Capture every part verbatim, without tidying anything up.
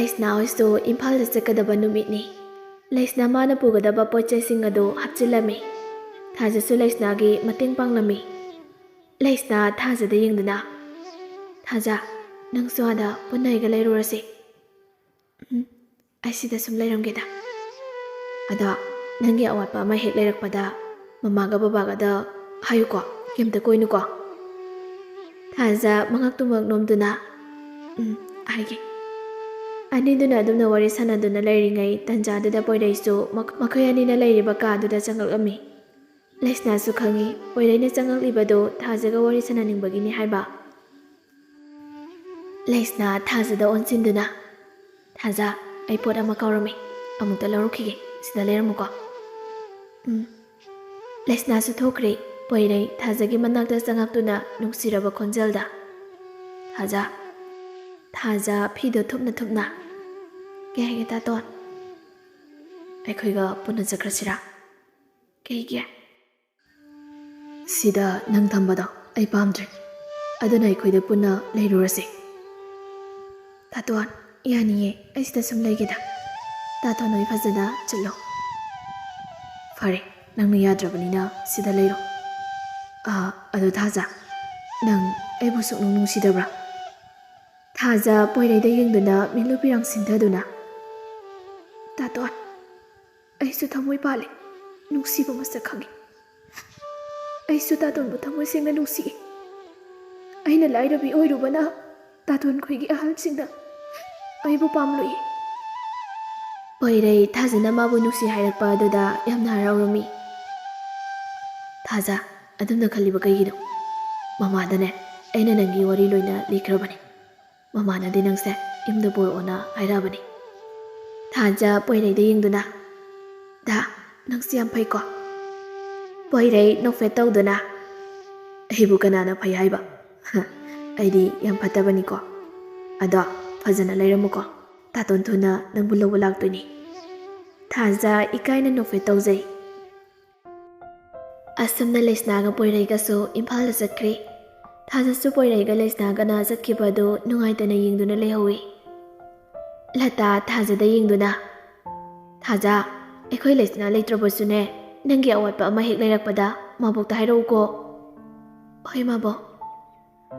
ꯂꯩꯁꯅꯥ ꯍꯣꯏꯁꯨ ꯏꯝꯐꯥꯜꯗ ꯆꯠꯀꯗꯕ ꯅꯨꯃꯤꯠꯅꯤ꯫ ꯂꯩꯁꯅꯥ ꯃꯥꯅ ꯄꯨꯒꯗꯕ ꯄꯣꯠ ꯆꯩꯁꯤꯡ ꯑꯗꯨ ꯍꯥꯞꯆꯤꯜꯂꯝꯃꯤ꯫ ꯊꯥꯖꯁꯨ ꯂꯩꯁꯅꯥꯒꯤ ꯃꯇꯦꯡ ꯄꯥꯡꯂꯝꯃꯤ꯫ ꯂꯩꯁꯅꯥ ꯊꯥꯖꯗ ꯌꯦꯡꯗꯨꯅ, "ꯊꯥꯖ, ꯅꯪꯁꯨ ꯑꯥꯗ ꯄꯨꯟꯅ ꯑꯩꯒ ꯂꯩꯔꯨꯔꯁꯤ꯫ ꯎꯝ, ꯑꯩ ꯁꯤꯗ ꯁꯨꯝ ꯂꯩꯔꯝꯒꯦꯗ꯫ ꯑꯗꯣ ꯅꯪꯒꯤ ꯑꯋꯥꯠꯄ ꯑꯃ ꯍꯦꯛ ꯂꯩꯔꯛꯄꯗ ꯃꯃꯥꯒ ꯕꯕꯥꯒꯗ ꯍꯥꯏꯌꯨꯀꯣ, ꯀꯩꯝꯇ ꯀꯣꯏꯅꯨꯀꯣ꯫" ꯊꯥꯖ ꯃꯉꯛꯇꯨꯃꯛ ꯅꯣꯝꯗꯨꯅ, "ꯎꯝ, ꯍꯥꯏꯒꯦ꯫" ꯑꯅꯤꯗꯨꯅ ꯑꯗꯨꯝꯅ ꯋꯥꯔꯤ ꯁꯥꯟꯅꯗꯨꯅ ꯂꯩꯔꯤꯉꯩ ꯇꯟꯖꯥꯗꯨꯗ ꯄꯣꯏꯔꯩꯁꯨ ꯃꯈ-, ꯃꯈꯣꯏ ꯑꯅꯤꯅ ꯂꯩꯔꯤꯕ ꯀꯥꯗꯨꯗ ꯆꯪꯂꯛꯂꯝꯃꯤ꯫ ꯂꯩꯁꯅꯥꯁꯨ ꯈꯪꯏ ꯄꯣꯏꯔꯩꯅ ꯆꯪꯂꯛꯂꯤꯕꯗꯨ ꯊꯥꯖꯒ ꯋꯥꯔꯤ ꯁꯥꯟꯅꯅꯤꯡꯕꯒꯤꯅꯤ ꯍꯥꯏꯕ꯫ ꯂꯩꯁꯅꯥ ꯊꯥꯖꯗ ꯑꯣꯟꯁꯤꯟꯗꯨꯅ, "ꯊꯥꯖ, ꯑꯩ ꯄꯣꯠ ꯑꯃ ꯀꯥꯎꯔꯝꯃꯤ, ꯑꯃꯨꯛꯇ ꯂꯧꯔꯨꯈꯤꯒꯦ, ꯁꯤꯗ ꯂꯩꯔꯝꯃꯨꯀꯣ꯫" "ꯎꯝ꯫" ꯂꯩꯁꯅꯥꯁꯨ ꯊꯣꯛꯈ꯭ꯔꯦ꯫ ꯄꯣꯏꯔꯩ ꯊꯥꯖꯒꯤ ꯃꯅꯥꯛꯇ ꯆꯪꯉꯛꯇꯨꯅ ꯅꯨꯡꯁꯤꯔꯕ ꯈꯣꯟꯖꯦꯜꯗ, "ꯊꯥꯖ꯫" ꯊꯥꯖ ꯐꯤꯗꯣ ꯊꯨꯞꯅ ꯊꯨꯞꯅ, "ꯀꯩ ꯍꯥꯏꯒꯦ ꯇꯥꯇꯣꯟ? ꯑꯩꯈꯣꯏꯒ ꯄꯨꯟꯅ ꯆꯠꯈ꯭ꯔꯁꯤꯔꯥ?" "ꯀꯩꯒꯤ?" "ꯁꯤꯗ ꯅꯪ ꯊꯝꯕꯗꯣ ꯑꯩ ꯄꯥꯝꯗ꯭ꯔꯦ꯫ ꯑꯗꯨꯅ ꯑꯩꯈꯣꯏꯗ ꯄꯨꯟꯅ ꯂꯩꯔꯨꯔꯁꯦ꯫" "ꯇꯥꯇꯣꯟ, ꯌꯥꯅꯤꯌꯦ, ꯑꯩ ꯁꯤꯗ ꯁꯨꯝ ꯂꯩꯒꯦꯗ꯫ ꯇꯥꯇꯣꯟ ꯍꯣꯏ ꯐꯖꯅ ꯆꯠꯂꯣ꯫" "ꯐꯔꯦ, ꯅꯪꯅ ꯌꯥꯗ꯭ꯔꯕꯅꯤꯅ ꯁꯤꯗ ꯂꯩꯔꯣ꯫ ꯑꯥ, ꯑꯗꯣ ꯊꯥꯖ, ꯅꯪ ꯑꯩꯕꯨ ꯁꯨꯛꯅꯨꯡ ꯅꯨꯡꯁꯤꯗꯕ꯭ꯔꯥ?" ꯊꯥꯖ ꯄꯣꯏꯔꯩꯗ ꯌꯦꯡꯗꯨꯅ ꯃꯤꯠꯂꯨ ꯄꯤꯔꯥꯡ ꯁꯤꯟꯊꯗꯨꯅ, "ꯇꯥꯇꯣꯟ, ꯑꯩꯁꯨ ꯊꯃꯣꯏ ꯄꯥꯜꯂꯦ, ꯅꯨꯡꯁꯤꯕ ꯃꯁꯛ ꯈꯪꯉꯦ꯫ ꯑꯩꯁꯨ ꯇꯥꯇꯣꯟꯕꯨ ꯊꯃꯣꯏ ꯁꯦꯡꯅ ꯅꯨꯡꯁꯤꯏ꯫ ꯑꯩꯅ ꯂꯥꯏꯔꯕꯤ ꯑꯣꯏꯔꯨꯕꯅ ꯇꯥꯇꯣꯟ ꯈꯣꯏꯒꯤ ꯑꯍꯜꯁꯤꯡꯅ ꯑꯩꯕꯨ ꯄꯥꯝꯂꯨꯏ꯫" ꯄꯣꯏꯔꯩ ꯊꯥꯖꯅ ꯃꯥꯕꯨ ꯅꯨꯡꯁꯤ ꯍꯥꯏꯔꯛꯄ ꯑꯗꯨꯗ ꯌꯥꯝꯅ ꯍꯔꯥꯎꯔꯝꯃꯤ꯫ "ꯊꯥꯖ, ꯑꯗꯨꯝꯅ ꯈꯜꯂꯤꯕ ꯀꯩꯒꯤꯅꯣ? ꯃꯃꯥꯗꯅꯦ ꯑꯩꯅ ꯅꯪꯒꯤ ꯋꯥꯔꯤ ꯂꯣꯏꯅ ꯂꯤꯈ꯭ꯔꯕꯅꯤ꯫ ꯃꯃꯥꯅꯗꯤ ꯅꯪꯁꯦ ꯌꯨꯝꯗ ꯄꯨꯔꯛꯑꯣꯅ ꯍꯥꯏꯔꯛꯑꯕꯅꯤ꯫" ꯊꯥꯖ ꯄꯣꯏꯔꯩꯗ ꯌꯦꯡꯗꯨꯅ, "ꯗꯥ, ꯅꯪꯁꯦ ꯌꯥꯝ ꯐꯩꯀꯣ?" ꯄꯣꯏꯔꯩ ꯅꯣꯛꯐꯦꯠ ꯇꯧꯗꯨꯅ, "ꯑꯩꯕꯨ ꯀꯅꯥꯅ ꯐꯩ ꯍꯥꯏꯕ? ꯑꯩꯗꯤ ꯌꯥꯝ ꯐꯠꯇꯕꯅꯤꯀꯣ꯫ ꯑꯗꯣ ꯐꯖꯅ ꯂꯩꯔꯝꯃꯨꯀꯣ꯫ ꯇꯥꯇꯣꯟ ꯊꯨꯅ ꯅꯪꯕꯨ ꯂꯧꯕ ꯂꯥꯛꯇꯣꯏꯅꯤ꯫" ꯊꯥꯖ ꯏꯀꯥꯏꯅ ꯅꯣꯛꯐꯦꯠ ꯇꯧꯖꯩ꯫ ꯑꯁꯨꯝꯅ ꯂꯩꯁꯅꯥꯒ ꯄꯣꯏꯔꯩꯒꯁꯨ ꯏꯝꯐꯥꯜꯗ ꯆꯠꯈ꯭ꯔꯦ꯫ ꯊꯥꯖꯁꯨ ꯄꯣꯏꯔꯩꯒ ꯂꯩꯁꯅꯥꯒꯅ ꯆꯠꯈꯤꯕ ꯑꯗꯨ ꯅꯨꯡꯉꯥꯏꯇꯅ ꯌꯦꯡꯗꯨꯅ ꯂꯩꯍꯧꯏ꯫ ꯂꯇꯥ ꯊꯥꯖꯗ ꯌꯦꯡꯗꯨꯅ, "ꯊꯥꯖ, ꯑꯩꯈꯣꯏ ꯂꯩꯁꯅꯥ ꯂꯩꯇ꯭ꯔꯕꯁꯨꯅꯦ, ꯅꯪꯒꯤ ꯑꯋꯥꯠꯄ ꯑꯃ ꯍꯦꯛ ꯂꯩꯔꯛꯄꯗ ꯃꯥꯕꯣꯛꯇ ꯍꯥꯏꯔꯛꯎꯀꯣ꯫" "ꯍꯣꯏ ꯃꯥꯕꯣꯛ꯫"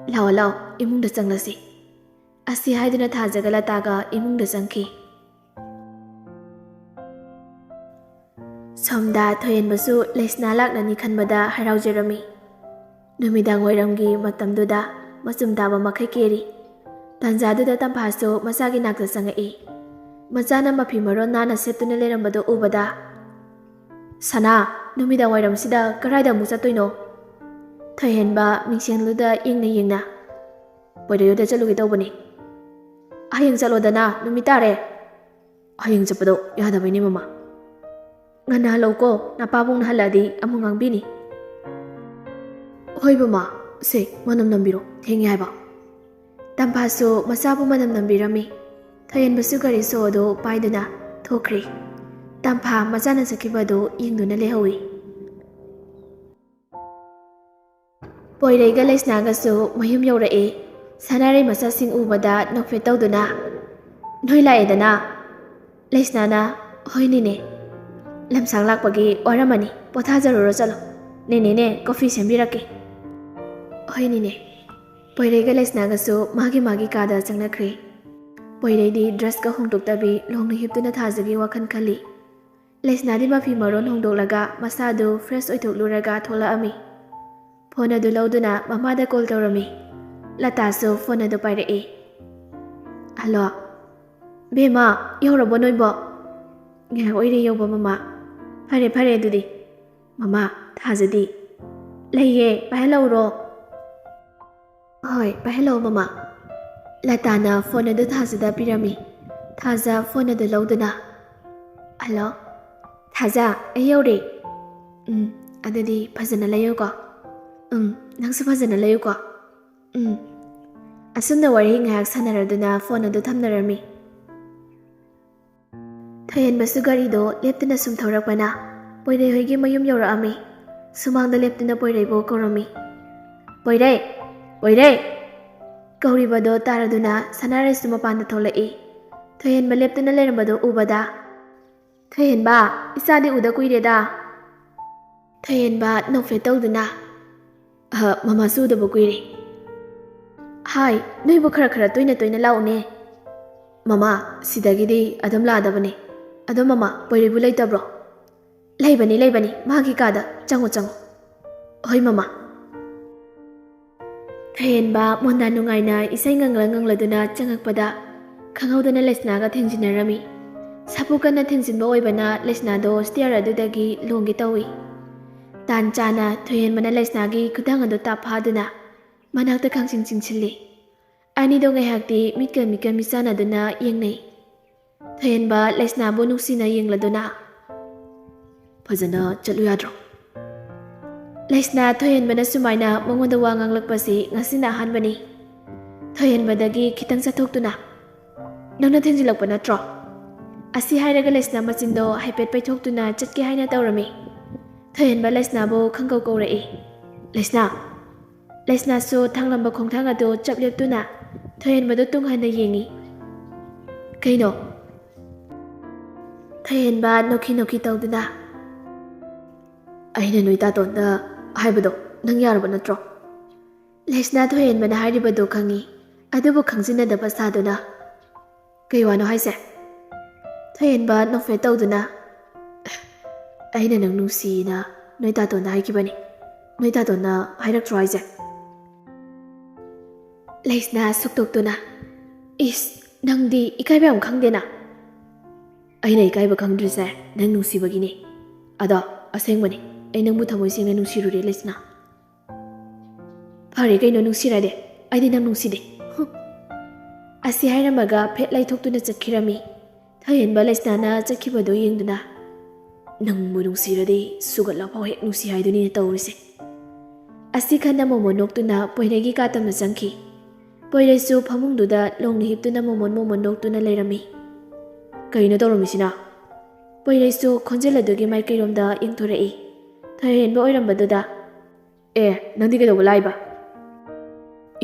"ꯂꯥꯛꯑꯣ ꯂꯥꯛꯑꯣ, ꯏꯃꯨꯡꯗ ꯆꯪꯂꯁꯤ꯫" ꯑꯁꯤ ꯍꯥꯏꯗꯨꯅ ꯊꯥꯖꯒ ꯂꯇꯥꯒ ꯏꯃꯨꯡꯗ ꯆꯪꯈꯤ꯫ ꯁꯣꯝꯗ ꯊꯣꯏꯍꯦꯟꯕꯁꯨ ꯂꯩꯁꯅꯥ ꯂꯥꯛꯂꯅꯤ ꯈꯟꯕꯗ ꯍꯔꯥꯎꯖꯔꯝꯃꯤ꯫ ꯅꯨꯃꯤꯗꯥꯡ ꯋꯥꯏꯔꯝꯒꯤ ꯃꯇꯝꯗꯨꯗ ꯃꯆꯨꯝ ꯇꯥꯕ ꯃꯈꯩ ꯀꯦꯔꯤ꯫ ꯇꯥꯟꯖꯥꯗꯨꯗ ꯇꯝꯐꯥꯁꯨ ꯃꯆꯥꯒꯤ ꯅꯥꯛꯇ ꯆꯪꯉꯛꯏ꯫ ꯃꯆꯥꯅ ꯃꯐꯤ ꯃꯔꯣꯟ ꯅꯥꯟꯅ ꯁꯦꯠꯇꯨꯅ ꯂꯩꯔꯝꯕꯗꯨ ꯎꯕꯗ, "ꯁꯅꯥ, ꯅꯨꯃꯤꯗꯥꯡ ꯋꯥꯏꯔꯝꯁꯤꯗ ꯀꯗꯥꯏꯗ ꯑꯃꯨꯛ ꯆꯠꯇꯣꯏꯅꯣ?" ꯊꯣꯏꯍꯦꯟꯕ ꯃꯤꯡꯁꯦꯟꯗꯨꯗ ꯌꯦꯡꯅ ꯌꯦꯡꯅ, "ꯄꯣꯏꯔꯩ ꯍꯣꯏꯗ ꯆꯠꯂꯨꯒꯦ ꯇꯧꯕꯅꯤ꯫" "ꯍꯌꯦꯡ ꯆꯠꯂꯣꯗꯅ, ꯅꯨꯃꯤꯠ ꯇꯥꯔꯦ꯫" "ꯍꯌꯦꯡ ꯆꯠꯄꯗꯣ ꯌꯥꯗꯕꯩꯅꯦ ꯃꯃꯥ꯫" "ꯉꯟꯅ ꯍꯜꯂꯛꯎꯀꯣ, ꯅꯄꯥꯕꯨꯡꯅ ꯍꯜꯂꯛꯑꯗꯤ ꯑꯃꯨꯛ ꯉꯥꯡꯕꯤꯅꯤ꯫" "ꯍꯣꯏ ꯃꯃꯥ, ꯁꯦ ꯃꯅꯝ ꯅꯝꯕꯤꯔꯣ, ꯊꯦꯡꯉꯦ ꯍꯥꯏꯕ꯫" ꯇꯝꯐꯥꯁꯨ ꯃꯆꯥꯕꯨ ꯃꯅꯝ ꯅꯝꯕꯤꯔꯝꯃꯤ꯫ ꯊꯣꯏꯍꯦꯟꯕꯁꯨ ꯒꯥꯔꯤ ꯁꯣ ꯑꯗꯨ ꯄꯥꯏꯗꯨꯅ ꯊꯣꯛꯈ꯭ꯔꯤ꯫ ꯇꯝꯐꯥ ꯃꯆꯥꯅ ꯆꯠꯈꯤꯕ ꯑꯗꯨ ꯌꯦꯡꯗꯨꯅ ꯂꯩꯍꯧꯏ꯫ ꯄꯣꯏꯔꯩꯒ ꯂꯩꯁꯅꯥꯒꯁꯨ ꯃꯌꯨꯝ ꯌꯧꯔꯛꯏ꯫ ꯁꯅꯥꯔꯩ ꯃꯆꯥꯁꯤꯡ ꯎꯕꯗ ꯅꯣꯛꯐꯦꯠ ꯇꯧꯗꯨꯅ, "ꯅꯣꯏ ꯂꯥꯛꯑꯦꯗꯅ?" ꯂꯩꯁꯅꯥꯅ, "ꯍꯣꯏ ꯅꯦꯅꯦ, ꯂꯝꯁꯥꯡ ꯂꯥꯛꯄꯒꯤ ꯋꯥꯔꯝꯃꯅꯤ, ꯄꯣꯊꯥꯖꯔꯨꯔꯣ, ꯆꯠꯂꯣ꯫ ꯅꯦꯅꯦꯅꯦ ꯀꯣꯐꯤ ꯁꯦꯝꯕꯤꯔꯛꯀꯦ꯫" "ꯍꯣꯏ ꯅꯦꯅꯦ꯫" ꯄꯣꯏꯔꯩꯒ ꯂꯩꯁꯅꯥꯒꯁꯨ ꯃꯥꯒꯤ ꯃꯥꯒꯤ ꯀꯥꯗ ꯆꯪꯅꯈ꯭ꯔꯦ꯫ ꯄꯣꯏꯔꯩꯗꯤ ꯗ꯭ꯔꯦꯁꯀ ꯍꯣꯡꯗꯣꯛꯇꯕꯤ ꯂꯣꯡꯅ ꯍꯤꯞꯇꯨꯅ ꯊꯥꯖꯒꯤ ꯋꯥꯈꯜ ꯈꯜꯂꯤ꯫ ꯂꯩꯁꯅꯥꯗꯤ ꯃꯐꯤ ꯃꯔꯣꯟ ꯍꯣꯡꯗꯣꯛꯂꯒ ꯃꯁꯥꯗꯨ ꯐ꯭ꯔꯦꯁ ꯑꯣꯏꯊꯣꯛꯂꯨꯔꯒ ꯊꯣꯛꯂꯛꯑꯝꯃꯤ꯫ ꯐꯣꯟ ꯑꯗꯨ ꯂꯧꯗꯨꯅ ꯃꯃꯥꯗ ꯀꯣꯜ ꯇꯧꯔꯝꯃꯤ꯫ ꯂꯇꯥꯁꯨ ꯐꯣꯟ ꯑꯗꯨ ꯄꯥꯏꯔꯛꯏ꯫ "ꯍꯜꯂꯣ꯫" "ꯕꯦꯝꯃ, ꯌꯧꯔꯕꯣ ꯅꯣꯏꯕꯣ?" "ꯉꯥꯏꯍꯥꯛ ꯑꯣꯏꯔꯦ ꯌꯧꯕ, ꯃꯃꯥ꯫" "ꯐꯔꯦ ꯐꯔꯦ ꯑꯗꯨꯗꯤ꯫ ꯃꯃꯥ, ꯊꯥꯖꯗꯤ?" "ꯂꯩꯌꯦ, ꯄꯥꯏꯍꯜꯂꯛꯎꯔꯣ?" "ꯍꯣꯏ, ꯄꯥꯏꯍꯜꯂꯛꯑꯣ ꯃꯃꯥ꯫" ꯂꯇꯥꯅ ꯐꯣꯟ ꯑꯗꯨ ꯊꯥꯖꯗ ꯄꯤꯔꯝꯃꯤ꯫ ꯊꯥꯖ ꯐꯣꯟ ꯑꯗꯨ ꯂꯧꯗꯨꯅ, "ꯍꯜꯂꯣ, ꯊꯥꯖ, ꯑꯩ ꯌꯧꯔꯦ꯫" "ꯎꯝ, ꯑꯗꯨꯗꯤ ꯐꯖꯅ ꯂꯩꯌꯨꯀꯣ꯫" "ꯎꯝ, ꯅꯪꯁꯨ ꯐꯖꯅ ꯂꯩꯌꯨꯀꯣ꯫" "ꯎꯝ꯫" ꯑꯁꯨꯝꯅ ꯋꯥꯔꯤ ꯉꯥꯏꯍꯥꯛ ꯁꯥꯟꯅꯔꯗꯨꯅ ꯐꯣꯟ ꯑꯗꯨ ꯊꯝꯅꯔꯝꯃꯤ꯫ ꯊꯣꯏꯍꯦꯟꯕꯁꯨ ꯒꯥꯔꯤꯗꯣ ꯂꯦꯞꯇꯅ ꯁꯨꯝ ꯊꯧꯔꯛꯄꯅ ꯄꯣꯏꯔꯩ ꯍꯣꯏꯒꯤ ꯃꯌꯨꯝ ꯌꯧꯔꯛꯑꯝꯃꯤ꯫ ꯁꯨꯃꯥꯡꯗ ꯂꯦꯞꯇꯨꯅ ꯄꯣꯏꯔꯩꯕꯨ ꯀꯧꯔꯝꯃꯤ꯫ "ꯄꯣꯏꯔꯩ! ꯄꯣꯏꯔꯩ!" ꯀꯧꯔꯤꯕꯗꯣ ꯇꯥꯔꯗꯨꯅ ꯁꯅꯥꯔꯩꯁꯨ ꯃꯄꯥꯟꯗ ꯊꯣꯛꯂꯛꯏ꯫ ꯊꯣꯏꯍꯦꯟꯕ ꯂꯦꯞꯇꯨꯅ ꯂꯩꯔꯝꯕꯗꯨ ꯎꯕꯗ, "ꯊꯣꯏꯍꯦꯟꯕ, ꯏꯆꯥꯗꯤ ꯎꯗ ꯀꯨꯏꯔꯦꯗ꯫" ꯊꯣꯏꯍꯦꯟꯕ ꯅꯣꯛꯐꯦꯠ ꯇꯧꯗꯨꯅ, "ꯑꯍ, ꯃꯃꯥꯁꯨ ꯎꯗꯕ ꯀꯨꯏꯔꯦ꯫" "ꯍꯥꯏ, ꯅꯣꯏꯕꯨ ꯈꯔ ꯈꯔ ꯇꯣꯏꯅ ꯇꯣꯏꯅ ꯂꯥꯛꯎꯅꯦ꯫" "ꯃꯃꯥ, ꯁꯤꯗꯒꯤꯗꯤ ꯑꯗꯨꯝ ꯂꯥꯛꯑꯗꯕꯅꯦ꯫ ꯑꯗꯣ ꯃꯃꯥ, ꯄꯣꯏꯔꯩꯕꯨ ꯂꯩꯇꯕ꯭ꯔꯣ?" "ꯂꯩꯕꯅꯤ, ꯂꯩꯕꯅꯤ, ꯃꯥꯒꯤ ꯀꯥꯗ꯫ ꯆꯪꯉꯨ, ꯆꯪꯉꯨ꯫" "ꯍꯣꯏ, ꯃꯃꯥ꯫" ꯊꯣꯏꯍꯦꯟꯕ ꯃꯣꯟꯗꯥ ꯅꯨꯡꯉꯥꯏꯅ ꯏꯁꯩ ꯉꯪꯂ ꯉꯪꯂꯗꯨꯅ ꯆꯪꯉꯛꯄꯗ, ꯈꯪꯍꯧꯗꯅ ꯂꯩꯁꯅꯥꯒ ꯊꯦꯡꯖꯤꯟꯅꯔꯝꯃꯤ꯫ ꯁꯥꯐꯨ ꯀꯟꯅ ꯊꯦꯡꯖꯤꯟꯕ ꯑꯣꯏꯕꯅ ꯂꯩꯁꯅꯥꯗꯣ ꯁ꯭ꯇꯤꯌꯔ ꯑꯗꯨꯗꯒꯤ ꯂꯣꯡꯒꯦ ꯇꯧꯏ꯫ ꯇꯥꯟ ꯆꯥꯅ ꯊꯣꯏꯍꯦꯟꯕꯅ ꯂꯩꯁꯅꯥꯒꯤ ꯈꯨꯗꯥꯡ ꯑꯗꯨ ꯇꯥꯞ ꯐꯥꯗꯨꯅ ꯃꯅꯥꯛꯇ ꯈꯪꯆꯤꯡ ꯆꯤꯡꯁꯤꯜꯂꯤ꯫ ꯑꯅꯤꯗꯣ ꯉꯥꯏꯍꯥꯛꯇꯤ ꯃꯤꯠꯀ ꯃꯤꯠꯀ ꯃꯤꯆꯥꯟꯅꯗꯨꯅ ꯌꯦꯡꯅꯩ꯫ ꯊꯣꯏꯍꯦꯟꯕ ꯂꯩꯁꯅꯥꯕꯨ ꯅꯨꯡꯁꯤꯅ ꯌꯦꯡꯂꯗꯨꯅ, "ꯐꯖꯅ ꯆꯠꯂꯨ ꯌꯥꯗ꯭ꯔꯣ?" ꯂꯩꯁꯅꯥ ꯊꯣꯏꯍꯦꯟꯕꯅ ꯁꯨꯃꯥꯏꯅ ꯃꯉꯣꯟꯗ ꯋꯥ ꯉꯥꯡꯂꯛꯄꯁꯤ ꯉꯁꯤꯅ ꯑꯍꯥꯟꯕꯅꯤ꯫ ꯊꯣꯏꯍꯦꯟꯕꯗꯒꯤ ꯈꯤꯇꯪ ꯆꯠꯊꯣꯛꯇꯨꯅ, "ꯅꯪꯅ ꯊꯦꯡꯖꯤꯜꯂꯛꯄ ꯅꯠꯇ꯭ꯔꯣ?" ꯑꯁꯤ ꯍꯥꯏꯔꯒ ꯂꯩꯁꯅꯥ ꯃꯆꯤꯟꯗꯣ ꯍꯥꯏꯐꯦꯠ ꯄꯩꯊꯣꯛꯇꯨꯅ ꯆꯠꯀꯦ ꯍꯥꯏꯅ ꯇꯧꯔꯝꯃꯤ꯫ ꯊꯣꯏꯍꯦꯟꯕ ꯂꯩꯁꯅꯥꯕꯨ ꯈꯪꯀꯧ ꯀꯧꯔꯛꯏ꯫ "ꯂꯩꯁꯅꯥ!" ꯂꯩꯁꯅꯥꯁꯨ ꯊꯥꯡꯂꯝꯕ ꯈꯣꯡꯊꯥꯡ ꯑꯗꯨ ꯆꯞ ꯂꯦꯞꯇꯨꯅ ꯊꯣꯏꯍꯦꯟꯕꯗꯨ ꯇꯨꯡ ꯍꯟꯅ ꯌꯦꯡꯏ꯫ "ꯀꯩꯅꯣ?" ꯊꯣꯏꯍꯦꯟꯕ ꯅꯣꯛꯈꯤ ꯅꯣꯛꯈꯤ ꯇꯧꯗꯨꯅ, "ꯑꯩꯅ ꯅꯣꯏ ꯇꯥꯇꯣꯟꯗ ꯍꯥꯏꯕꯗꯣ ꯅꯪ ꯌꯥꯔꯕ ꯅꯠꯇ꯭ꯔꯣ?" ꯂꯩꯁꯅꯥ ꯊꯣꯏꯍꯦꯟꯕꯅ ꯍꯥꯏꯔꯤꯕꯗꯨ ꯈꯪꯏ, ꯑꯗꯨꯕꯨ ꯈꯪꯖꯤꯟꯅꯗꯕ ꯁꯥꯗꯨꯅ, "ꯀꯩ ꯋꯥꯅꯣ ꯍꯥꯏꯁꯦ?" ꯊꯣꯏꯍꯦꯟꯕ ꯅꯣꯛꯐꯦꯠ ꯇꯧꯗꯨꯅ, "ꯑꯩꯅ ꯅꯪ ꯅꯨꯡꯁꯤꯅ ꯅꯣꯏ ꯇꯥꯇꯣꯟꯗ ꯍꯥꯏꯈꯤꯕꯅꯤ꯫ ꯅꯣꯏ ꯇꯥꯇꯣꯟꯅ ꯍꯥꯏꯔꯛꯇ꯭ꯔꯣ ꯍꯥꯏꯁꯦ?" ꯂꯩꯁꯅꯥ ꯁꯨꯛꯇꯣꯛꯇꯨꯅ, "ꯏꯁ, ꯅꯪꯗꯤ ꯏꯀꯥꯏꯕ ꯌꯥꯝ ꯈꯪꯗꯦꯅ?" "ꯑꯩꯅ ꯏꯀꯥꯏꯕ ꯈꯪꯗ꯭ꯔꯤꯁꯦ ꯅꯪ ꯅꯨꯡꯁꯤꯕꯒꯤꯅꯤ꯫ ꯑꯗꯣ ꯑꯁꯦꯡꯕꯅꯤ, ꯑꯩ ꯅꯪꯕꯨ ꯊꯃꯣꯏ ꯁꯦꯡꯅ ꯅꯨꯡꯁꯤꯔꯨꯔꯦ ꯂꯩꯁꯅꯥ꯫" "ꯐꯔꯦ ꯀꯩꯅꯣ ꯅꯨꯡꯁꯤꯔꯗꯤ, ꯑꯩꯗꯤ ꯅꯪ ꯅꯨꯡꯁꯤꯗꯦ꯫" ꯍꯨꯝ꯫ ꯑꯁꯤ ꯍꯥꯏꯔꯝꯃꯒ ꯐꯦꯠ ꯂꯩꯊꯣꯛꯇꯨꯅ ꯆꯠꯈꯤꯔꯝꯃꯤ꯫ ꯊꯣꯏꯍꯦꯟꯕ ꯂꯩꯁꯅꯥꯅ ꯆꯠꯈꯤꯕꯗꯨ ꯌꯦꯡꯗꯨꯅ, "ꯅꯪꯕꯨ ꯅꯨꯡꯁꯤꯔꯗꯤ ꯁꯨꯒꯠꯂꯐꯥꯎ ꯍꯦꯛ ꯅꯨꯡꯁꯤ ꯍꯥꯏꯗꯨꯅꯤꯅꯦ ꯇꯧꯔꯤꯁꯦ꯫" ꯑꯁꯤ ꯈꯟꯅ ꯃꯣꯃꯣꯟ ꯅꯣꯛꯇꯨꯅ ꯄꯣꯏꯔꯩꯒꯤ ꯀꯥ ꯇꯝꯅ ꯆꯪꯈꯤ꯫ ꯄꯣꯏꯔꯩꯁꯨ ꯐꯃꯨꯡꯗꯨꯗ ꯂꯣꯡꯅ ꯍꯤꯞꯇꯨꯅ ꯃꯣꯃꯣꯟ ꯃꯣꯃꯣꯟ ꯅꯣꯛꯇꯨꯅ ꯂꯩꯔꯝꯃꯤ꯫ "ꯀꯩꯅꯣ ꯇꯧꯔꯝꯃꯤꯁꯤꯅ?" ꯄꯣꯏꯔꯩꯁꯨ ꯈꯣꯟꯖꯦꯜ ꯑꯗꯨꯒꯤ ꯃꯥꯏꯀꯩꯔꯣꯝꯗ ꯌꯦꯡꯊꯣꯔꯛꯏ꯫ ꯊꯣꯏꯍꯦꯟꯕ ꯑꯣꯏꯔꯝꯕꯗꯨꯗ, "ꯑꯦ, ꯅꯪꯗꯤ ꯀꯩꯗꯧꯕ ꯂꯥꯛꯏꯕ?"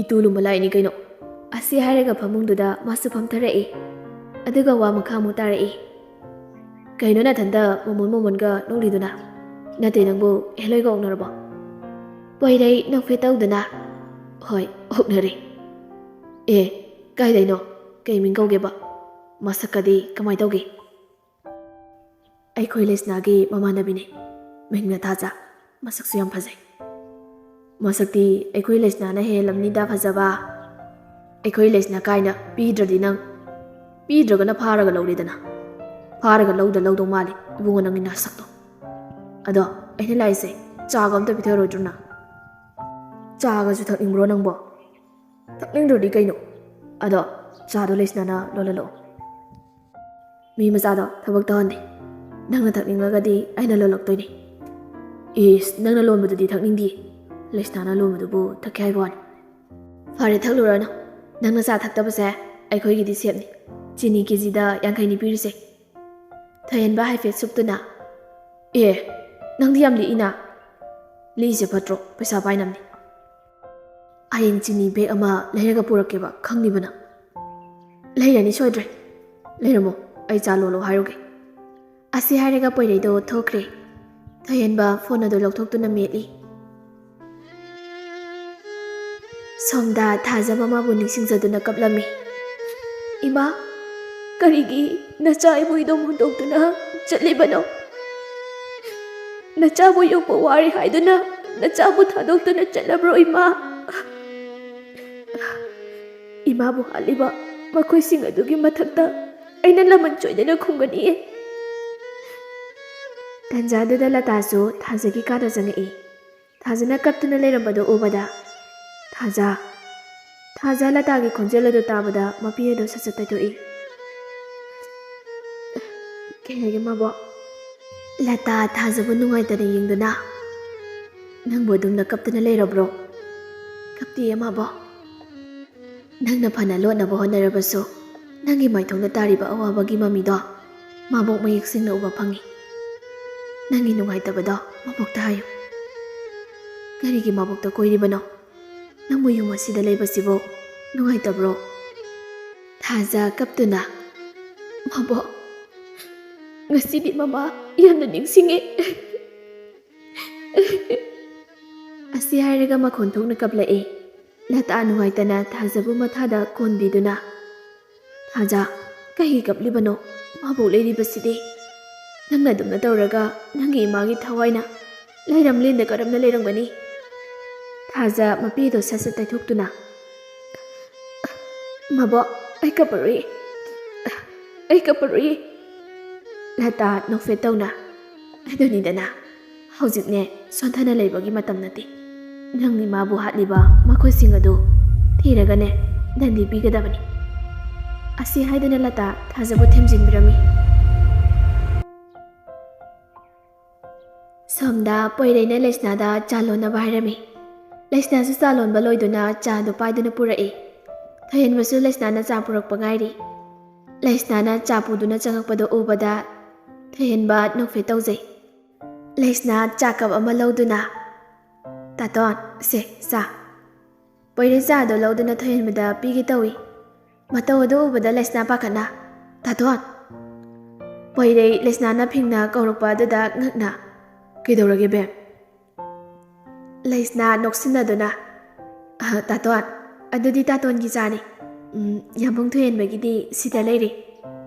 "ꯏꯇꯨ ꯂꯨꯝꯕ ꯂꯥꯛꯏꯅꯤ ꯀꯩꯅꯣ꯫" ꯑꯁꯤ ꯍꯥꯏꯔꯒ ꯐꯃꯨꯡꯗꯨꯗ ꯃꯥꯁꯨ ꯐꯝꯊꯔꯛꯏ꯫ ꯑꯗꯨꯒ ꯋꯥ ꯃꯈꯥ ꯑꯃꯨꯛ ꯇꯥꯔꯛꯏ꯫ "ꯀꯩꯅꯣ ꯅꯊꯟꯇ ꯃꯣꯃꯣꯟ ꯃꯣꯃꯣꯟꯒ ꯅꯣꯛꯂꯤꯗꯨꯅ? ꯅꯠꯇꯦ, ꯅꯪꯕꯨ ꯍꯦꯂꯣꯏꯒ ꯑꯣꯛꯅꯔꯕꯣ? ꯄꯣꯏꯔꯩ, ꯅꯪ ꯐꯦꯠ ꯇꯧꯗꯅ꯫ ꯍꯣꯏ, ꯑꯣꯛꯅꯔꯦ꯫ ꯑꯦ, ꯀꯥꯏꯗꯩꯅꯣ? ꯀꯩ ꯃꯤꯡ ꯀꯧꯒꯦꯕ? ꯃꯁꯛꯀꯗꯤ ꯀꯃꯥꯏ ꯇꯧꯒꯦ?" "ꯑꯩꯈꯣꯏ ꯂꯩꯁꯅꯥꯒꯤ ꯃꯃꯥꯟꯅꯕꯤꯅꯦ꯫ ꯃꯤꯡꯅ ꯊꯥꯖ꯫ ꯃꯁꯛꯁꯨ ꯌꯥꯝ ꯐꯖꯩ꯫" "ꯃꯁꯛꯇꯤ ꯑꯩꯈꯣꯏ ꯂꯩꯁꯅꯥꯅ ꯍꯦꯜꯂꯝꯅꯤꯗ ꯐꯖꯕ꯫ ꯑꯩꯈꯣꯏ ꯂꯩꯁꯅꯥ ꯀꯥꯏꯅ ꯄꯤꯗ꯭ꯔꯗꯤ ꯅꯪ, ꯄꯤꯗ꯭ꯔꯒꯅ ꯐꯥꯔꯒ ꯂꯧꯔꯦꯗꯅ꯫ ꯐꯥꯔꯒ ꯂꯧꯗ ꯂꯧꯗꯧ ꯃꯥꯜꯂꯤ ꯏꯕꯨꯡꯉꯣ ꯅꯪꯒꯤ ꯅꯁꯛꯇꯣ꯫ ꯑꯗꯣ ꯑꯩꯅ ꯂꯥꯛꯏꯁꯦ ꯆꯥꯒ ꯑꯝꯇ ꯄꯤꯊꯔꯣꯏꯗ꯭ꯔꯣ ꯅꯪ? ꯆꯥꯒꯁꯨ ꯊꯛꯅꯤꯡꯕ꯭ꯔꯣ ꯅꯪꯕꯣ?" "ꯊꯛꯅꯤꯡꯗ꯭ꯔꯗꯤ ꯀꯩꯅꯣ? ꯑꯗꯣ ꯆꯥꯗꯣ ꯂꯩꯁꯅꯥꯅ ꯂꯣꯜꯍꯜꯂꯛꯑꯣ꯫" "ꯃꯤ ꯃꯆꯥꯗꯣ ꯊꯕꯛ ꯇꯧꯍꯟꯗꯦ꯫ ꯅꯪꯅ ꯊꯛꯅꯤꯡꯂꯒꯗꯤ ꯑꯩꯅ ꯂꯣꯜꯂꯛꯇꯣꯏꯅꯦ꯫" "ꯏꯁ, ꯅꯪꯅ ꯂꯣꯟꯕꯗꯨꯗꯤ ꯊꯛꯅꯤꯡꯗꯤꯌꯦ꯫ ꯂꯩꯁꯅꯥꯅ ꯂꯣꯟꯕꯗꯨꯕꯨ ꯊꯛꯀꯦ ꯍꯥꯏꯕ ꯋꯥꯅꯤ꯫" "ꯐꯔꯦ, ꯊꯛꯂꯨꯔꯅꯨ꯫ ꯅꯪꯅ ꯆꯥ ꯊꯛꯇꯕꯁꯦ ꯑꯩꯈꯣꯏꯒꯤꯗꯤ ꯁꯦꯞꯅꯤ꯫ ꯆꯤꯅꯤ ꯀꯦꯖꯤꯗ ꯌꯥꯡꯈꯩꯅꯤ ꯄꯤꯔꯤꯁꯦ꯫" ꯊꯣꯏꯍꯦꯟꯕ ꯍꯥꯏꯐꯦꯠ ꯁꯨꯞꯇꯨꯅ, "ꯑꯦ, ꯅꯪꯗꯤ ꯌꯥꯝ ꯂꯤꯛꯏꯅ꯫ ꯂꯤꯛꯏꯁꯦ ꯐꯠꯇ꯭ꯔꯣ? ꯄꯩꯁꯥ ꯄꯥꯏꯅꯕꯅꯤ꯫" "ꯍꯌꯦꯡ ꯆꯤꯅꯤ ꯕꯦꯛ ꯑꯃ ꯂꯩꯔꯒ ꯄꯨꯔꯛꯀꯦꯕ, ꯈꯪꯅꯤꯕ ꯅꯪ꯫" "ꯂꯩꯔꯅꯤ ꯁꯣꯏꯗ꯭ꯔꯦ꯫ ꯂꯩꯔꯝꯃꯣ, ꯑꯩ ꯆꯥ ꯂꯣꯜꯂꯣ ꯍꯥꯏꯔꯨꯒꯦ꯫" ꯑꯁꯤ ꯍꯥꯏꯔꯒ ꯄꯣꯏꯔꯩꯗꯣ ꯊꯣꯛꯈ꯭ꯔꯦ꯫ ꯊꯣꯏꯍꯦꯟꯕ ꯐꯣꯟ ꯑꯗꯨ ꯂꯧꯊꯣꯛꯇꯨꯅ ꯃꯦꯠꯂꯤ꯫ ꯁꯣꯝꯗ ꯊꯥꯖ ꯃꯃꯥꯕꯨ ꯅꯤꯡꯁꯤꯡꯖꯗꯨꯅ ꯀꯞꯂꯝꯃꯤ꯫ "ꯏꯃꯥ, ꯀꯔꯤꯒꯤ ꯅꯆꯥ ꯏꯕꯨ ꯏꯗꯣꯝ ꯍꯨꯟꯗꯣꯛꯇꯨꯅ ꯆꯠꯂꯤꯕꯅꯣ? ꯅꯆꯥꯕꯨ ꯌꯣꯛꯄ ꯋꯥꯔꯦ ꯍꯥꯏꯗꯨꯅ ꯅꯆꯥꯕꯨ ꯊꯥꯗꯣꯛꯇꯨꯅ ꯆꯠꯂꯕ꯭ꯔꯣ, ꯏꯃꯥ?" ꯏꯃꯥꯕꯨ ꯍꯥꯠꯂꯤꯕ ꯃꯈꯣꯏꯁꯤꯡ ꯑꯗꯨꯒꯤ ꯃꯊꯛꯇ ꯑꯩꯅ ꯂꯃꯟ ꯆꯣꯏꯗꯅ ꯈꯨꯝꯒꯅꯤꯌꯦ꯫ ꯇꯟꯖꯥꯗꯨꯗ ꯂꯇꯥꯁꯨ ꯊꯥꯖꯒꯤ ꯀꯥꯗ ꯆꯪꯉꯛꯏ꯫ ꯊꯥꯖꯅ ꯀꯞꯇꯨꯅ ꯂꯩꯔꯝꯕꯗꯨ ꯎꯕꯗ, "ꯊꯥꯖ!" ꯊꯥꯖ ꯂꯇꯥꯒꯤ ꯈꯣꯟꯖꯦꯜ ꯑꯗꯨ ꯇꯥꯕꯗ ꯃꯄꯤ ꯑꯗꯨ ꯁꯠ ꯁꯠ ꯇꯩꯊꯣꯛꯏ꯫ "ꯀꯩ ꯍꯥꯏꯒꯦ ꯃꯥꯕꯣ?" ꯂꯇꯥ ꯊꯥꯖꯕꯨ ꯅꯨꯡꯉꯥꯏꯇꯅ ꯌꯦꯡꯗꯨꯅ, "ꯅꯪꯕꯨ ꯑꯗꯨꯝꯅ ꯀꯞꯇꯨꯅ ꯂꯩꯔꯕ꯭ꯔꯣ?" "ꯀꯞꯇꯤꯌꯦ ꯃꯥꯕꯣ꯫ ꯅꯪꯅ ꯐꯅ ꯂꯣꯠꯅꯕ ꯍꯣꯠꯅꯔꯕꯁꯨ, ꯅꯪꯒꯤ ꯃꯥꯏꯊꯣꯡꯗ ꯇꯥꯔꯤꯕ ꯑꯋꯥꯕꯒꯤ ꯃꯃꯤꯗꯣ ꯃꯥꯕꯣꯛ ꯃꯌꯦꯛ ꯁꯦꯡꯅ ꯎꯕ ꯐꯪꯉꯤ꯫ ꯅꯪꯒꯤ ꯅꯨꯡꯉꯥꯏꯇꯕꯗꯣ ꯃꯥꯕꯣꯛꯇ ꯍꯥꯏꯌꯨ꯫" "ꯀꯔꯤꯒꯤ ꯃꯥꯕꯣꯛꯇ ꯀꯣꯏꯔꯤꯕꯅꯣ? ꯅꯪꯕꯨ ꯌꯨꯝ ꯑꯁꯤꯗ ꯂꯩꯕꯁꯤꯕꯨ ꯅꯨꯡꯉꯥꯏꯇꯕ꯭ꯔꯣ?" ꯊꯥꯖ ꯀꯞꯇꯨꯅ, "ꯃꯕꯣꯛ, ꯉꯁꯤꯗꯤ ꯃꯃꯥ ꯌꯥꯝꯅ ꯅꯤꯡꯁꯤꯡꯉꯤ"꯫ ꯑꯁꯤ ꯍꯥꯏꯔꯒ ꯃꯈꯣꯟ ꯊꯣꯛꯅ ꯀꯞꯂꯛꯏ꯫ ꯂꯇꯥ ꯅꯨꯡꯉꯥꯏꯇꯅ ꯊꯥꯖꯕꯨ ꯃꯊꯥꯗ ꯀꯣꯟꯕꯤꯗꯨꯅ, "ꯊꯥꯖ, ꯀꯩꯒꯤ ꯀꯞꯂꯤꯕꯅꯣ? ꯃꯕꯣꯛ ꯂꯩꯔꯤꯕꯁꯤꯗꯤ꯫ ꯅꯪꯅ ꯑꯗꯨꯝꯅ ꯇꯧꯔꯒ ꯅꯪꯒꯤ ꯏꯃꯥꯒꯤ ꯊꯋꯥꯏꯅ ꯂꯩꯔꯝꯂꯦꯟꯗ ꯀꯔꯝꯅ ꯂꯩꯔꯝꯒꯅꯤ?" ꯊꯥꯖ ꯃꯄꯤꯗꯣ ꯁꯠ ꯁꯠ ꯇꯩꯊꯣꯛꯇꯨꯅ, "ꯃꯕꯣꯛ, ꯑꯩ ꯀꯞꯄꯔꯣꯏ꯫ ꯑꯩ ꯀꯞꯄꯔꯣꯏ"꯫ ꯂꯇꯥ ꯅꯣꯛꯐꯦꯠ ꯇꯧꯅ, "ꯑꯗꯨꯅꯤꯗꯅ, ꯍꯧꯖꯤꯛꯅꯦ ꯁꯣꯟꯊꯅ ꯂꯩꯕꯒꯤ ꯃꯇꯝ ꯅꯠꯇꯦ꯫ ꯅꯪ ꯏꯃꯥꯕꯨ ꯍꯥꯠꯂꯤꯕ ꯃꯈꯣꯏꯁꯤꯡ ꯑꯗꯨ ꯊꯤꯔꯒꯅꯦ ꯗꯟꯗꯤ ꯄꯤꯒꯗꯕꯅꯤ"꯫ ꯑꯁꯤ ꯍꯥꯏꯗꯨꯅ ꯂꯇꯥ ꯊꯥꯖꯕꯨ ꯊꯦꯝꯖꯤꯟꯕꯤꯔꯝꯃꯤ꯫ ꯁꯣꯝꯗ ꯄꯣꯏꯔꯩꯅ ꯂꯩꯁꯅꯥꯗ ꯆꯥ ꯂꯣꯟꯅꯕ ꯍꯥꯏꯔꯝꯃꯤ꯫ ꯂꯩꯁꯅꯥꯁꯨ ꯆꯥ ꯂꯣꯟꯕ ꯂꯣꯏꯗꯨꯅ ꯆꯥꯗꯨ ꯄꯥꯏꯗꯨꯅ ꯄꯨꯔꯛꯏ꯫ ꯊꯣꯏꯍꯦꯟꯕꯁꯨ ꯂꯩꯁꯅꯥꯅ ꯆꯥ ꯄꯨꯔꯛꯄ ꯉꯥꯏꯔꯤ꯫ ꯂꯩꯁꯅꯥꯅ ꯆꯥ ꯄꯨꯗꯨꯅ ꯆꯪꯉꯛꯄꯗꯨ ꯎꯕꯗ ꯊꯣꯏꯍꯦꯟꯕ ꯅꯣꯛꯐꯦꯠ ꯇꯧꯖꯩ꯫ ꯂꯩꯁꯅꯥ ꯆꯥ ꯀꯞ ꯑꯃ ꯂꯧꯗꯨꯅ, "ꯇꯥꯇꯣꯟ, ꯁꯦ, ꯆꯥ"꯫ ꯄꯣꯏꯔꯩ ꯆꯥꯗꯣ ꯂꯧꯗꯨꯅ ꯊꯣꯏꯍꯦꯟꯕꯗ ꯄꯤꯒꯦ ꯇꯧꯏ꯫ ꯃꯇꯧ ꯑꯗꯨ ꯎꯕꯗ ꯂꯩꯁꯅꯥ ꯄꯥꯈꯠꯅ, "ꯇꯥꯇꯣꯟ!" ꯄꯣꯏꯔꯩ ꯂꯩꯁꯅꯥꯅ ꯐꯤꯡꯅ ꯀꯧꯔꯛꯄ ꯑꯗꯨꯗ ꯉꯛꯅ, "ꯀꯩꯗꯧꯔꯒꯦ, ꯕꯦꯝ?" ꯂꯩꯁꯅꯥ ꯅꯣꯛꯁꯤꯟꯅꯗꯨꯅ, "ꯑ, ꯇꯥꯇꯣꯟ, ꯑꯗꯨꯗꯤ ꯇꯥꯇꯣꯟꯒꯤ ꯆꯥꯅꯤ꯫ ꯎꯝ, ꯌꯥꯝꯕꯨꯡ ꯊꯣꯏꯍꯦꯟꯕꯒꯤꯗꯤ ꯁꯤꯗ ꯂꯩꯔꯤ"꯫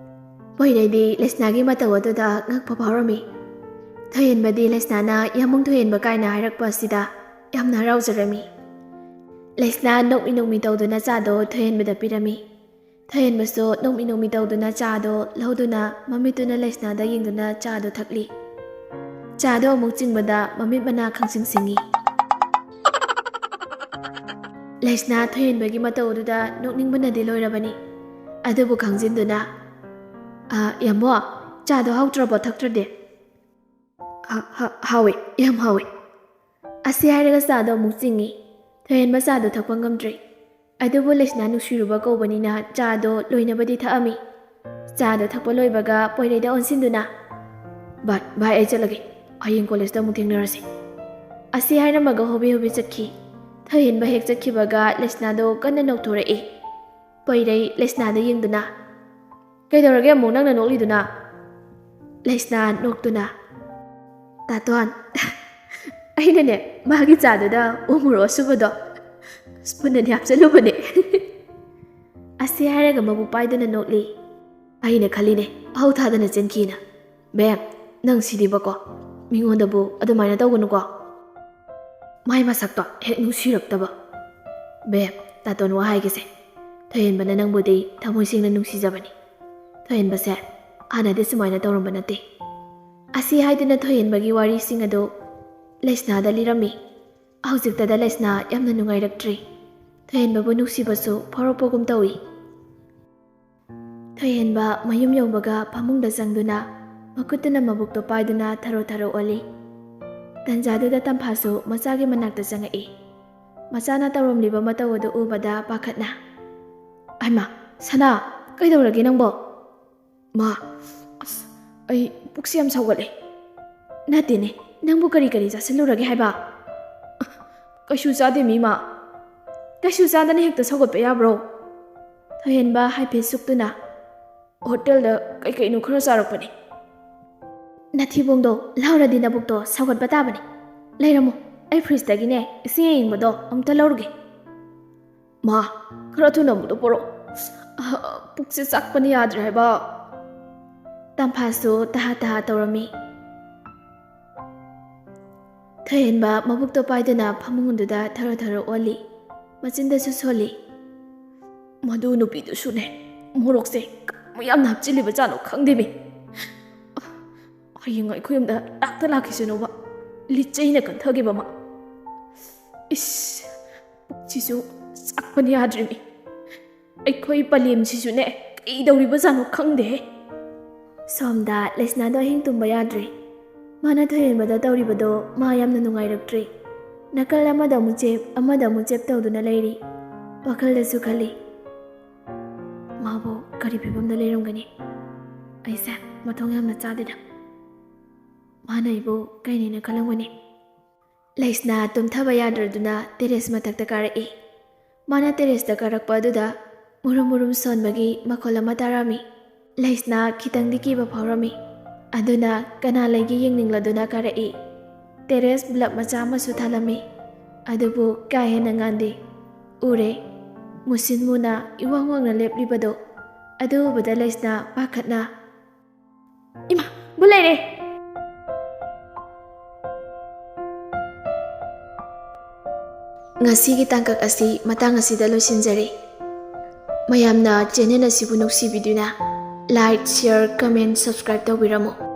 ꯄꯣꯏꯔꯩꯗꯤ ꯂꯩꯁꯅꯥꯒꯤ ꯃꯇꯧ ꯑꯗꯨꯗ ꯉꯛꯄ ꯐꯥꯎꯔꯝꯃꯤ꯫ ꯊꯣꯏꯍꯦꯟꯕꯗꯤ ꯂꯩꯁꯅꯥꯅ ꯌꯥꯝꯕꯨꯡ ꯊꯣꯏꯍꯦꯟꯕ ꯀꯥꯏꯅ ꯍꯥꯏꯔꯛꯄ ꯑꯁꯤꯗ ꯌꯥꯝꯅ ꯍꯔꯥꯎꯖꯔꯝꯃꯤ꯫ ꯂꯩꯁꯅꯥ ꯅꯣꯛꯃꯤ ꯅꯣꯛꯃꯤ ꯇꯧꯗꯨꯅ ꯆꯥꯗꯣ ꯊꯣꯏꯍꯦꯟꯕꯗ ꯄꯤꯔꯝꯃꯤ꯫ ꯊꯣꯏꯍꯦꯟꯕꯁꯨ ꯅꯣꯛꯃꯤ ꯅꯣꯛꯃꯤ ꯇꯧꯗꯨꯅ ꯆꯥꯗꯣ ꯂꯧꯗꯨꯅ ꯃꯃꯤꯠꯇꯨꯅ ꯂꯩꯁꯅꯥꯗ ꯌꯦꯡꯗꯨꯅ ꯆꯥꯗꯣ ꯊꯛꯂꯤ꯫ ꯆꯥꯗꯣ ꯑꯃꯨꯛ ꯆꯤꯡꯕꯗ ꯃꯃꯤꯠ ꯃꯅꯥ ꯈꯪꯁꯤꯡ ꯁꯤꯡꯏ꯫ ꯂꯩꯁꯅꯥ ꯊꯣꯏꯍꯦꯟꯕꯒꯤ ꯃꯇꯧ ꯑꯗꯨꯗ ꯅꯣꯛꯅꯤꯡꯕꯅꯗꯤ ꯂꯣꯏꯔꯕꯅꯤ꯫ ꯑꯗꯨꯕꯨ ꯈꯪꯖꯤꯟꯗꯨꯅ, "ꯑ, ꯌꯥꯝꯕꯣ, ꯆꯥꯗꯣ ꯍꯥꯎꯇ꯭ꯔꯕꯣ ꯊꯛꯇ꯭ꯔꯗꯤ?" "ꯍ-, ꯍ-, ꯍꯥꯎꯋꯦ, ꯌꯥꯝ ꯍꯥꯎꯋꯦ"꯫ ꯑꯁꯤ ꯍꯥꯏꯔꯒ ꯆꯥꯗꯣ ꯑꯃꯨꯛ ꯆꯤꯡꯏ꯫ ꯊꯣꯏꯍꯦꯟꯕ ꯆꯥꯗꯣ ꯊꯛꯄ ꯉꯝꯗ꯭ꯔꯦ꯫ ꯑꯗꯨꯕꯨ ꯂꯩꯁꯅꯥ ꯅꯨꯡꯁꯤꯔꯨꯕ ꯀꯧꯕꯅꯤꯅ ꯆꯥꯗꯣ ꯂꯣꯏꯅꯕꯗꯤ ꯊꯛꯑꯝꯃꯤ꯫ ꯆꯥꯗꯣ ꯊꯛꯄ ꯂꯣꯏꯕꯒ ꯄꯣꯏꯔꯩꯗ ꯑꯣꯟꯁꯤꯟꯗꯨꯅ, "ꯚꯥꯏ, ꯚꯥꯏ, ꯑꯩ ꯆꯠꯂꯒꯦ꯫ ꯍꯌꯦꯡ ꯀꯣꯂꯦꯖꯇ ꯑꯃꯨꯛ ꯊꯦꯡꯅꯔꯁꯤ"꯫ ꯑꯁꯤ ꯍꯥꯏꯔꯝꯃꯒ ꯍꯣꯕꯦ ꯍꯣꯕꯦ ꯆꯠꯈꯤ꯫ ꯊꯣꯏꯍꯦꯟꯕ ꯍꯦꯛ ꯆꯠꯈꯤꯕꯒ ꯂꯩꯁꯅꯥꯗꯣ ꯀꯟꯅ ꯅꯣꯛꯊꯣꯔꯛꯏ꯫ ꯄꯣꯏꯔꯩ ꯂꯩꯁꯅꯥꯗ ꯌꯦꯡꯗꯨꯅ, "ꯀꯩꯗꯧꯔꯒꯦ ꯑꯃꯨꯛ ꯅꯪꯅ ꯅꯣꯛꯂꯤꯗꯨꯅ?" ꯂꯩꯁꯅꯥ ꯅꯣꯛꯇꯨꯅ, "ꯇꯥꯇꯣꯟ, ꯑꯩꯅꯅꯦ ꯃꯥꯒꯤ ꯆꯥꯗꯨꯗ ꯎ ꯃꯣꯔꯣꯛ ꯑꯁꯨꯕꯗꯣ ꯁ꯭ꯄꯨꯟ ꯑꯅꯤ ꯍꯥꯞꯆꯜꯂꯨꯕꯅꯦ꯫" ꯑꯁꯤ ꯍꯥꯏꯔꯒ ꯃꯕꯨꯛ ꯄꯥꯏꯗꯨꯅ ꯅꯣꯛꯂꯤ꯫ ꯑꯩꯅ ꯈꯜꯂꯤꯅꯦ, ꯑꯍꯧ ꯊꯥꯗꯅ ꯆꯦꯟꯈꯤꯅ꯫ "ꯕꯦꯝ, ꯅꯪ ꯁꯤꯗꯤꯕꯀꯣ, ꯃꯤꯉꯣꯟꯗꯕꯨ ꯑꯗꯨꯃꯥꯏꯅ ꯇꯧꯒꯅꯨꯀꯣ꯫" ꯃꯥꯏ ꯃꯁꯛꯇꯣ ꯍꯦꯛ ꯅꯨꯡꯁꯤꯔꯛꯇꯕ꯫ "ꯕꯦꯝ, ꯇꯥꯇꯣꯟ, ꯋꯥ ꯍꯥꯏꯒꯦꯁꯦ꯫ ꯊꯣꯏꯍꯦꯟꯕꯅ ꯅꯪꯕꯨꯗꯤ ꯊꯃꯣꯏ ꯁꯦꯡꯅ ꯅꯨꯡꯁꯤꯖꯕꯅꯤ꯫ ꯊꯣꯏꯍꯦꯟꯕꯁꯦ ꯍꯥꯟꯅꯗꯤ ꯁꯨꯃꯥꯏꯅ ꯇꯧꯔꯝꯕ ꯅꯠꯇꯦ꯫" ꯑꯁꯤ ꯍꯥꯏꯗꯨꯅ ꯊꯣꯏꯍꯦꯟꯕꯒꯤ ꯋꯥꯔꯤꯁꯤꯡ ꯑꯗꯨ ꯂꯩꯁꯅꯥꯗ ꯂꯤꯔꯝꯃꯤ꯫ ꯍꯧꯖꯤꯛꯇꯗ ꯂꯩꯁꯅꯥ ꯌꯥꯝꯅ ꯅꯨꯡꯉꯥꯏꯔꯛꯇ꯭ꯔꯤ꯫ ꯊꯣꯏꯍꯦꯟꯕꯕꯨ ꯅꯨꯡꯁꯤꯕꯁꯨ ꯐꯥꯎꯔꯛꯄꯒꯨꯝ ꯇꯧꯏ꯫ ꯊꯣꯏꯍꯦꯟꯕ ꯃꯌꯨꯝ ꯌꯧꯕꯒ ꯐꯃꯨꯡꯗ ꯆꯪꯗꯨꯅ ꯃꯈꯨꯠꯇꯨꯅ ꯃꯕꯨꯛꯇꯣ ꯄꯥꯏꯗꯨꯅ ꯊꯔꯣ ꯊꯔꯣ ꯑꯣꯜꯂꯤ꯫ ꯇꯟꯖꯥꯗꯨꯗ ꯇꯝꯐꯥꯁꯨ ꯃꯆꯥꯒꯤ ꯃꯅꯥꯛꯇ ꯆꯪꯉꯛꯏ꯫ ꯃꯆꯥꯅ ꯇꯧꯔꯝꯂꯤꯕ ꯃꯇꯧ ꯑꯗꯨ ꯎꯕꯗ ꯄꯥꯈꯠꯅ, "ꯑꯩꯃ, ꯁꯅꯥ, ꯀꯩꯗꯧꯔꯒꯦ ꯅꯪꯕꯣ?" "ꯃꯥ, ꯑꯁ, ꯑꯩ ꯄꯨꯛꯁꯦ ꯌꯥꯝ ꯁꯧꯒꯠꯂꯦ꯫" "ꯅꯠꯇꯦꯅꯦ, ꯅꯪꯕꯨ ꯀꯔꯤ ꯀꯔꯤ ꯆꯥꯁꯤꯜꯂꯨꯔꯒꯦ ꯍꯥꯏꯕ?" "ꯀꯩꯁꯨ ꯆꯥꯗꯦ ꯃꯤ, ꯃꯥ꯫" "ꯀꯩꯁꯨ ꯆꯥꯗꯅ ꯍꯦꯛꯇ ꯁꯧꯒꯠꯄ ꯌꯥꯕ꯭ꯔꯣ?" ꯊꯣꯏꯍꯦꯟꯕ ꯍꯥꯏꯐꯦꯠ ꯁꯨꯛꯇꯨꯅ, "ꯍꯣꯇꯦꯜꯗ ꯀꯩꯀꯩꯅꯣ ꯈꯔ ꯆꯥꯔꯛꯄꯅꯦ꯫" "ꯅꯊꯤꯕꯣꯡꯗꯣ ꯂꯥꯎꯔꯗꯤ ꯅꯕꯨꯛꯇꯣ ꯁꯧꯒꯠꯄ ꯇꯥꯕꯅꯦ꯫ ꯂꯩꯔꯝꯃꯣ, ꯑꯩ ꯐ꯭ꯔꯤꯖꯇꯒꯤꯅꯦ ꯏꯁꯤꯡ ꯑꯌꯤꯡꯕꯗꯣ ꯑꯃꯨꯛꯇ ꯂꯧꯔꯨꯒꯦ꯫" "ꯃꯥ, ꯈꯔ ꯊꯨꯅ ꯑꯃꯨꯛꯇ ꯄꯨꯔꯛꯑꯣ꯫ ꯑ, ꯄꯨꯛꯁꯦ ꯆꯥꯛꯄꯅ ꯌꯥꯗ꯭ꯔꯦ ꯍꯥꯏꯕ꯫" ꯇꯝꯐꯥꯁꯨ ꯇꯍꯥ ꯇꯍꯥ ꯇꯧꯔꯝꯃꯤ꯫ ꯊꯣꯏꯍꯦꯟꯕ ꯃꯕꯨꯛꯇꯣ ꯄꯥꯏꯗꯨꯅ ꯐꯃꯨꯡ ꯑꯗꯨꯗ ꯊꯔꯣ ꯊꯔꯣ ꯑꯣꯜꯂꯤ꯫ ꯃꯆꯤꯟꯗꯁꯨ ꯁꯣꯜꯂꯤ꯫ "ꯃꯗꯨ ꯅꯨꯄꯤꯗꯨꯁꯨꯅꯦ, ꯃꯣꯔꯣꯛꯁꯦ ꯀꯌꯥꯝ ꯌꯥꯝꯅ ꯍꯥꯞꯆꯤꯜꯂꯤꯕ ꯖꯥꯠꯅꯣ ꯈꯪꯗꯦꯃꯤ꯫ ꯍꯌꯦꯡ ꯑꯩꯈꯣꯏ ꯌꯨꯝꯗ ꯂꯥꯛꯇ ꯂꯥꯛꯈꯤꯁꯅꯨꯕ, ꯂꯤꯆꯩꯅ ꯀꯟꯊꯒꯦꯕ ꯃꯥ꯫ ꯏꯁ, ꯄꯨꯛꯁꯤꯁꯨ ꯆꯥꯛꯄꯅ ꯌꯥꯗ꯭ꯔꯤꯃꯤ꯫ ꯑꯩꯈꯣꯏ ꯄꯂꯦꯝꯁꯤꯁꯨꯅꯦ, ꯀꯩꯗꯧꯔꯤꯕ ꯖꯥꯠꯅꯣ ꯈꯪꯗꯦꯍꯦ꯫" ꯁꯣꯝꯗ ꯂꯩꯁꯅꯥꯗꯣ ꯑꯍꯤꯡ ꯇꯨꯝꯕ ꯌꯥꯗ꯭ꯔꯦ꯫ ꯃꯥꯅ ꯊꯣꯏꯍꯦꯟꯕꯗ ꯇꯧꯔꯤꯕꯗꯣ ꯃꯥ ꯌꯥꯝꯅ ꯅꯨꯡꯉꯥꯏꯔꯛꯇ꯭ꯔꯦ꯫ ꯅꯥꯀꯜ ꯑꯃꯗ ꯑꯃꯨꯛ ꯆꯦꯞ, ꯑꯃꯗ ꯑꯃꯨꯛ ꯆꯦꯞ ꯇꯧꯗꯨꯅ ꯂꯩꯔꯤ꯫ ꯋꯥꯈꯜꯗꯁꯨ ꯈꯜꯂꯤ, "ꯃꯥꯕꯨ ꯀꯔꯤ ꯐꯤꯕꯝꯗ ꯂꯩꯔꯝꯒꯅꯤ? ꯑꯩꯁꯦ ꯃꯊꯣꯡ ꯌꯥꯝꯅ ꯆꯥꯗꯦꯗ꯫ ꯃꯥꯅ ꯑꯩꯕꯨ ꯀꯩꯅꯦꯅ ꯈꯜꯂꯝꯒꯅꯤ?" ꯂꯩꯁꯅꯥ ꯇꯨꯝꯊꯕ ꯌꯥꯗ꯭ꯔꯗꯨꯅ ꯇꯦꯔꯦꯁ ꯃꯊꯛꯇ ꯀꯥꯔꯛꯏ꯫ ꯃꯥꯅ ꯇꯦꯔꯦꯁꯇ ꯀꯥꯔꯛꯄ ꯑꯗꯨꯗ ꯃꯨꯔꯨꯝ ꯃꯨꯔꯨꯝ ꯁꯣꯟꯕꯒꯤ ꯃꯈꯣꯜ ꯑꯃ ꯇꯥꯔꯝꯃꯤ꯫ ꯂꯩꯁꯅꯥ ꯈꯤꯇꯪꯗꯤ ꯀꯤꯕ ꯐꯥꯎꯔꯝꯃꯤ꯫ ꯑꯗꯨꯅ ꯀꯅꯥ ꯂꯩꯒꯦ ꯌꯦꯡꯅꯤꯡꯂꯗꯨꯅ ꯀꯥꯔꯛꯏ꯫ Terrace bulb ꯃꯆꯥ ꯑꯃꯁꯨ ꯊꯥꯜꯂꯝꯃꯤ꯫ ꯑꯗꯨꯕꯨ ꯀꯥ ꯍꯦꯟꯅ ꯉꯥꯟꯗꯦ꯫ ꯎꯔꯦ꯫ ꯃꯨꯁꯤꯟ ꯃꯨꯅ ꯏꯋꯥꯡ ꯋꯥꯡꯅ ꯂꯦꯞꯂꯤꯕꯗꯣ꯫ ꯑꯗꯨ ꯎꯕꯗ ꯂꯩꯁꯅꯥ ꯄꯥꯈꯠꯅ, "ꯏꯃꯥ, ꯕꯨ ꯂꯩꯔꯦ!" ꯉꯁꯤꯒꯤ ꯇꯥꯡꯀꯛ ꯑꯁꯤ ꯃꯇꯥꯡ ꯑꯁꯤꯗ ꯂꯣꯏꯁꯤꯟꯖꯔꯦ꯫ ꯃꯌꯥꯝꯅ channel ꯑꯁꯤꯕꯨ ꯅꯨꯡꯁꯤꯕꯤꯗꯨꯅ like, share, comment, subscribe ꯇꯧꯕꯤꯔꯝꯃꯨ꯫